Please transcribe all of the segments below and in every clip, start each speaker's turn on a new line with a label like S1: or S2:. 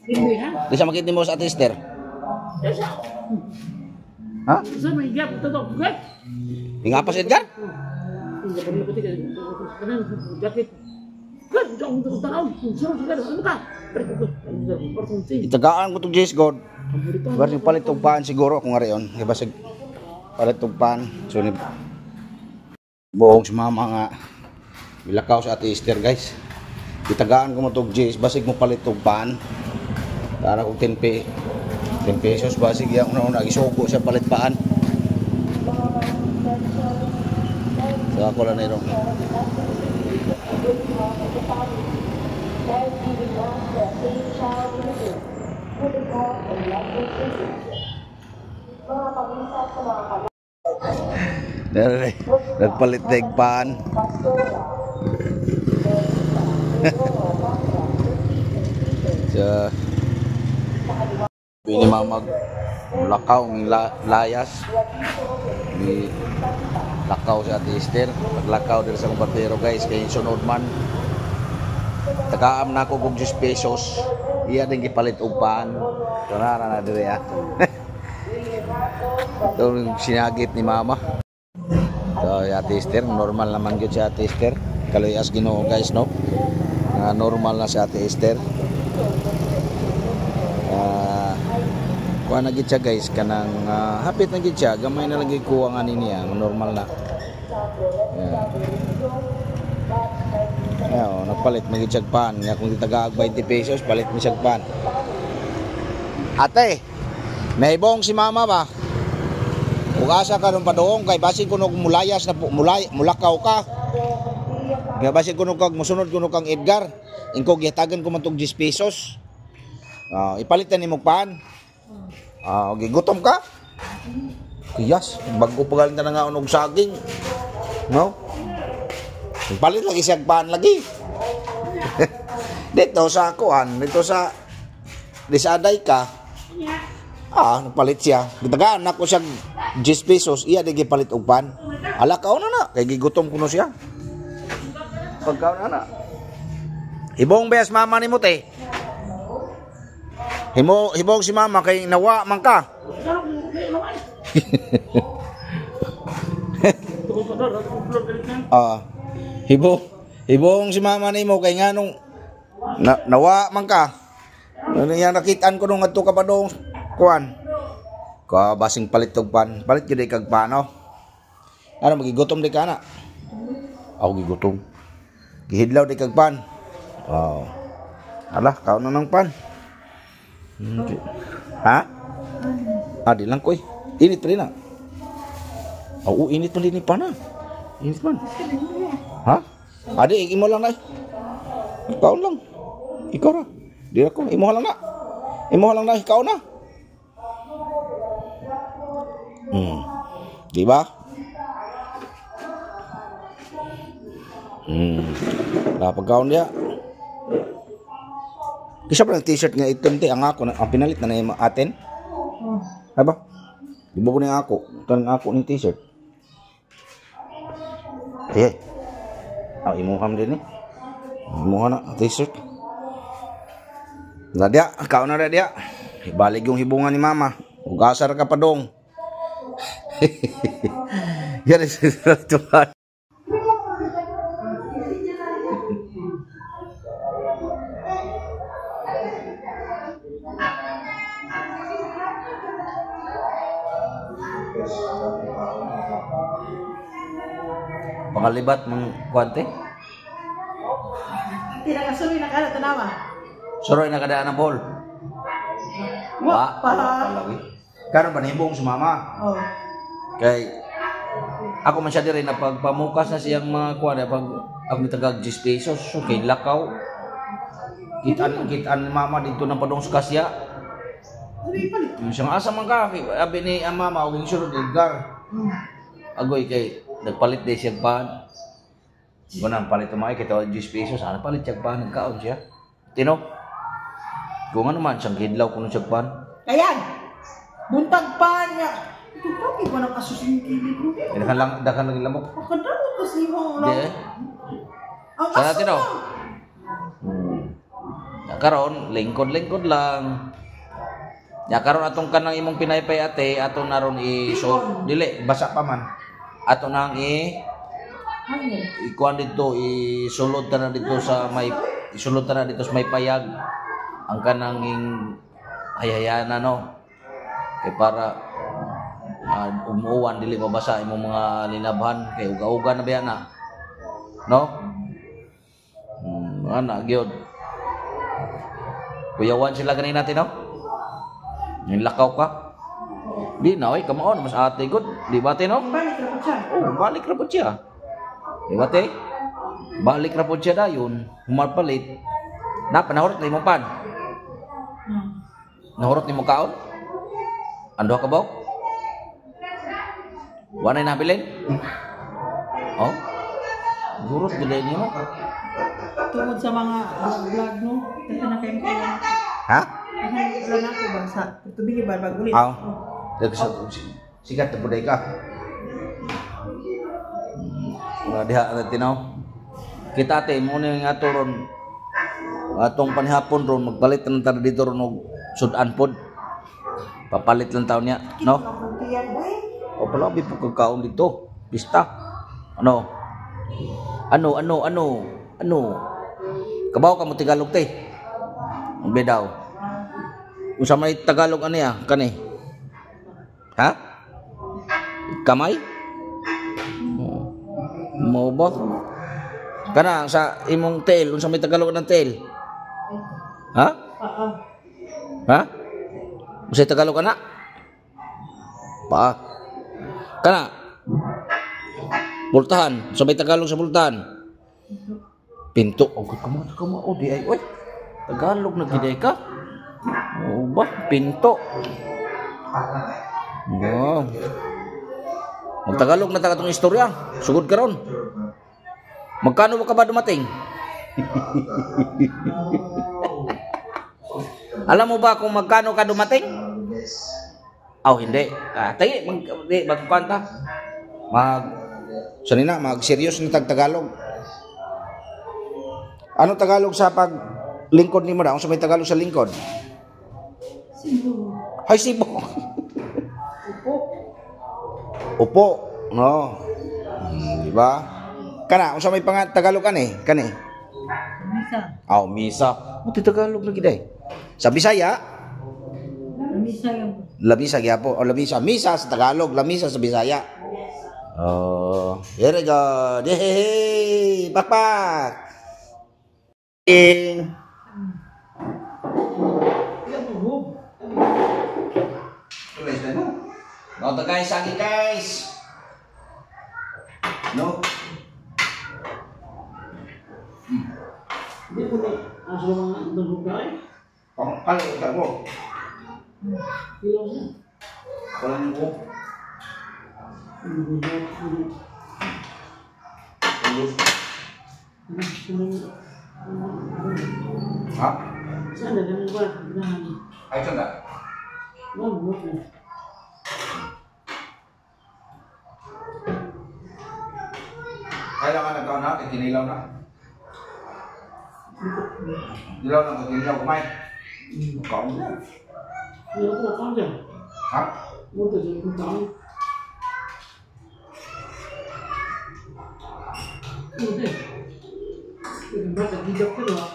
S1: Hindi ha?
S2: Di sa makit nimo sa Ate Esther. Ha?
S1: Sa may gap ito to. Gap.
S2: Ingapas Edgar?
S1: Hindi pa rin kanang jacket. Gap, jong tanaw. Sino sa ano ka?
S2: Itagaan ko tong Jess God. Bar yung palit og paan siguro kung arion. Iba sig palit og paan. So ni buong si mama nga milakaw sa Ate Esther, guys. Itagaan ko mo tog Jess basig mo palit og paan. Tara kog 10 pesos basig yang una-una gisugo siya palit paan. So ako lang na irong. Dere, nagpalit na paan. So, pini mamag lakaw ng layas ni lakaw si Ate Esther. Paglakaw diri sa kumpatero, guys, kay sunod man tagaam na ako og 10 pesos, iya din gipalit og paan. So na na diri ah. Ito yung sinagit ni mama. So si Ate Esther, normal naman gyud si Ate Esther. Kaluyas Ginoo, guys, no, nga normal na si Ate Esther. Ah, kuha na gid siya, guys, kanang hapit na gid siya, gamay na lang gid kuha nga ni niya, normal na. Yeah. Yeah, oh, nagpalit man gid siya pan nga kung gitagaag 20 pesos palit mi siya pan. Ate, naibong si mama ba? Ug asa ka ron paduong kay basin kuno mulayas na mulay, mulakaw ka. Nga basin kuno kag musunod kuno kang Edgar. Ingko gihatagan ko man tog 10 pesos. Ah, ipalit na nimo pan. Ah, okay, gutom ka? Kiyas, bago pa galing na nga og saging. No? Palit lagi siya pan lagi. Dito sa kuan, dito sa disaday ka. Ah, nagpalit siya. Gitagaan nako siya 10 pesos, iya di gipalit og pan. Ala kaon na na, kay gigutom kuno siya. Pagkaon na na. Hibong bayas mama nimo te. Himo hibong si mama kay nawa man ka. Ah. Hibong hibong si mama nimo kay nganong na, nawa man ka. Ano yang nakitaan ko nung adto ka pa dong kuan. Ka basing palit og pan. Palit gyud kag pano. Ano magigutom di ka na? Ako gigutom. Gihidlaw di kag pan. Oh. Ala, kaon na ng pan. Okay. Ha? Ah, di lang ko eh. Init pa rin na. Oo, init pa din pa na. Init man. Ha? Adi, imo lang na. Ikaw lang. Ikaw ra. Di ako, imo lang na. Imo lang na, ikaw na. Di ba? Lapag kaon dia. Isa pa ng t-shirt nga itim te ang ako ang pinalit na na atin. Ay ba? Di ba ko ni ako? Kan ako ning t-shirt. Eh. Ang imuham din eh. Imuha na t-shirt. Na dia, kaon na dia. Ibalik yung hibungan ni mama. Ug asar ka pa dong. Yan is Tuhan. Pangalibat mong kuante.
S3: Tinakasuloy na kada tanawa.
S2: Suroy na kadaan ang ball.
S3: Wa pa.
S2: Karon ba nahibong si mama?
S3: Oh.
S2: Kay ako man siya diri na pagpamukas na siyang mga kuan pag ako nitagag 10 pesos so kay lakaw. Kitaan kitaan ni mama dito na padong sa kasya. Yung siyang asa man ka abi ni ang mama og sunod Edgar. Agoy kay nagpalit day siya pan. Kunang palit tumay kay 10 pesos ana palit siya pan nagkaon siya. Tino. Kung ano man siyang hidlaw kuno siya pan.
S3: Ayan. Buntag pa niya. Ito pa ko nang asusin kilid mo.
S2: Daghan lang daghan lang lamok.
S3: Makadalo ko si mo
S2: Di.
S3: lang. Ang
S2: Sana
S3: aso
S2: tino.
S3: lang.
S2: Karon lingkod-lingkod lang. Ya karon atong kanang imong pinaypay ate, ato na ron i so dili basa pa man. Ato nang i ikuan dito, isulod ta na dito sa may isulod ta na dito sa may payag ang kanang ing hayhayana no. Kay para umuuwan dili mabasa imong mga linabhan kay uga-uga na biya na. No? Ana gyud. Kuyawan sila ganina natin no. Nilakaw ka. Di na oy, kamaon mas ate gud. Di ba te no?
S3: Balik ra po siya.
S2: Oh, balik ra pud siya. Di ba te? Balik ra pud siya dayon, humarpalit. Na panahurot na imong pan. Nahurot nimo kaon? Ando ka ba? Wa nay nabilin? Oh. Hurot gid nimo.
S3: Tungod sa mga vlog no, daghan na kayong kulang.
S2: Ha?
S3: Daghan ulan ako ba sa tubig ba bag ulit.
S2: Aw. Sikat na puday ka. Wala diha na tinaw. Kita ate mo ni nga ato ron atong panihapon ron magpalit lang ta dito ron og sudan pod. Papalit lang taon niya, no? O pala bi po kagkaon dito. Pista. Ano? Ano ano ano? Ano? Kabaw ka mo Tagalog te. Ang daw. Unsa may Tagalog ani ah kani? Ha? Kamay? Mo ba? Kana sa imong tail, unsa may Tagalog ng tail? Ha?
S3: Oo.
S2: Ha? Unsa Tagalog ana? Pa. Kana. Pultahan, unsa may Tagalog sa pultahan? Pinto. Oh, kamo kamo oh di ay oy. Tagalog na gid ka. Oh ba, pinto. Wow. Magtagalog na ta katong istorya. Sugod karon. Magkano ka ba dumating? Alam mo ba kung magkano ka dumating? Aw, hindi. Ah, tayo, magkwanta. Mag sanina, mag serious na tag Tagalog. Ano Tagalog sa pag lingkod nimo da? Unsa may Tagalog sa lingkod?
S3: Sibo.
S2: Hay sibo.
S3: Upo.
S2: Upo, no. Di ba? Kana unsa may pangat Tagalog kani? Kani.
S1: Misa.
S2: Aw, misa. Mo Tagalog na gid ay. Sa Bisaya,
S1: Misa yung
S2: lamisa gyapon o lamisa, misa sa Tagalog, lamisa sa Bisaya. Oh, very good. Yay! Pakpak. Ing. Nota guys, saging guys. No?
S1: Hindi ko na aso mga nagugay.
S2: Pangkal ka mo.
S1: Ilaw siya.
S2: Wala niyo ko. Ha?
S1: Saan na ganun ba?
S2: Ay, saan na?
S1: Wala.
S2: Kailangan na taon na, kinilaw na. Nilaw na, kinilaw kumain. Kaon na.
S1: Hindi ko kaon dyan.
S2: Ha?
S1: Mo to dyan kung kaon. Hindi. Hindi ba nagigap ka diba?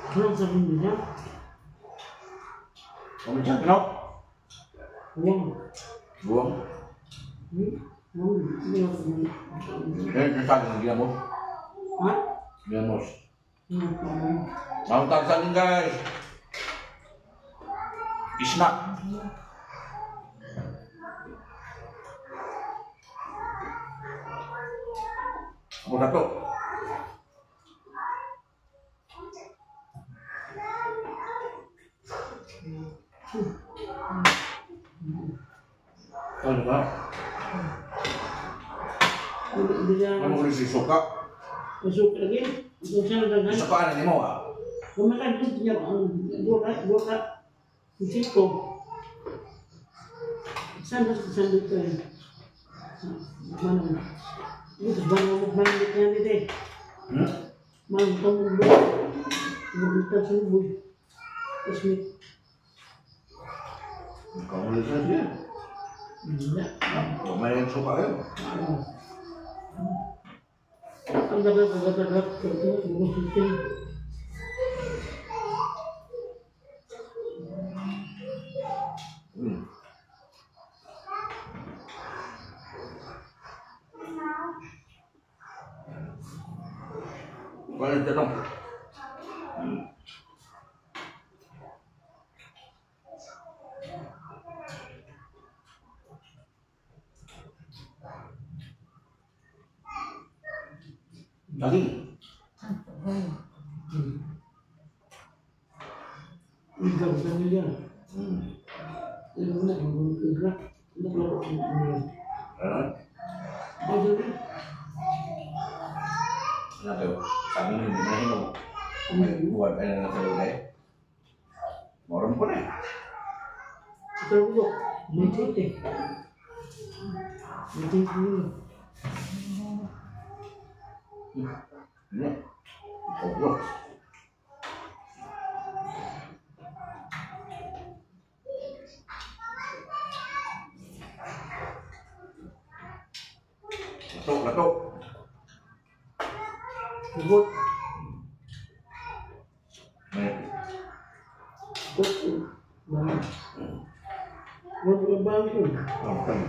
S1: Ano sabihin niya?
S2: Ano dyan? No?
S1: Buwang.
S2: Buwang?
S1: Buwang.
S2: Eh, kasagin, ginamos.
S1: Ha?
S2: Ginamos. Ang tagsagin guys. Isna. Ako na to. Ano ba? Ano ulit si suka?
S1: Suka lagi.
S2: Suka ano ni mo ah?
S1: Kumakain ko niya ang dua ka siko. Saan saan dito eh? Manong. Dito ba mo manong dito yan dito eh? Manong tong mo. Magbuntag sa buy. Ismit.
S2: Kamulit na siya.
S1: Hindi.
S2: May suka kayo.
S1: Ang dagat-dagat-dagat. Ito.
S2: Wala tanong. Daging.
S1: Ikaw sa nila. Ano na, yung igra. Ano
S2: Ano?
S1: Ano?
S2: Ano kayo? Sabi mo, hindi na hinog. May buwan pa na nasa lugay. Moram ko na eh.
S1: Ito ko. May tite. May tite nila.
S2: Ano? Obyo. Lato, lato.
S1: Hugot.
S2: May
S1: Hugot. Bang. Hugot bang ko.
S2: Okay.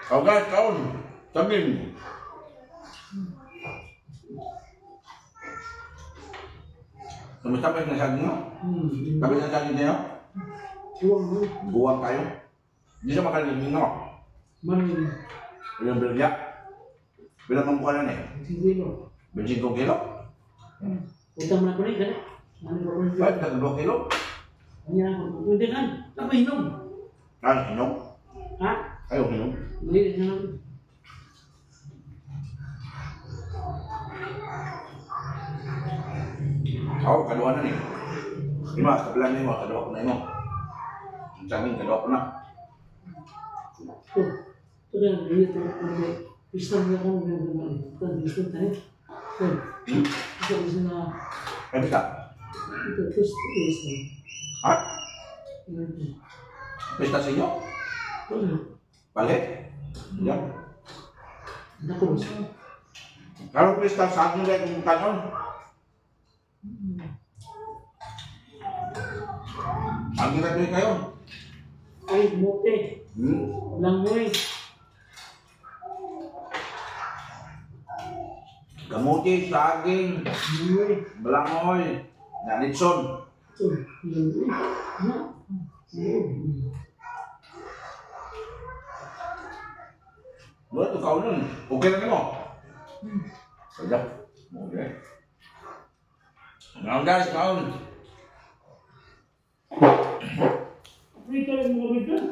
S2: Okay, kaon. Saging. Kamusta pa yung saging mo? Tabi sa saging tayo?
S1: Buwang mo.
S2: Buwang tayo? Hindi siya makalimutan no?
S1: Manin.
S2: Ilang bilya? Bilang ang buwan na eh?
S1: 25 kilo.
S2: 25 kilo?
S1: Utang na ko na eh. Manin ko rin.
S2: Bakit? 2 kilo?
S1: Hindi na ako. Hindi kan. Tapos hinog.
S2: Ay, hinog?
S1: Ha?
S2: Ayaw, hinog.
S1: Hindi na lang.
S2: Ako, kaduha na ni. Lima, kabilang na mo, kaduha ko na mo. Ang saging, kaduha ko na.
S1: Ito. Ito na, dito. Pista mo ako. Ito, gusto tayo. Ito. Ito, gusto na.
S2: Ay, pista?
S1: Ito, pista. Pista.
S2: Ha?
S1: Ito.
S2: Pista sa inyo?
S1: Ito na.
S2: Balik? Yan.
S1: Naku.
S2: Kalau pista sa akin dahil kung tanong. Ang ginagawa kayo?
S1: Ay, mote. Langoy.
S2: Kamuti, saging,
S1: Langoy.
S2: balangoy, nalitson.
S1: Ito, langoy. Na.
S2: Wala ito kao nun. Okay na mo? Kaya. Okay. Ngayon guys, kaon.
S1: Free ka lang mga bigyan.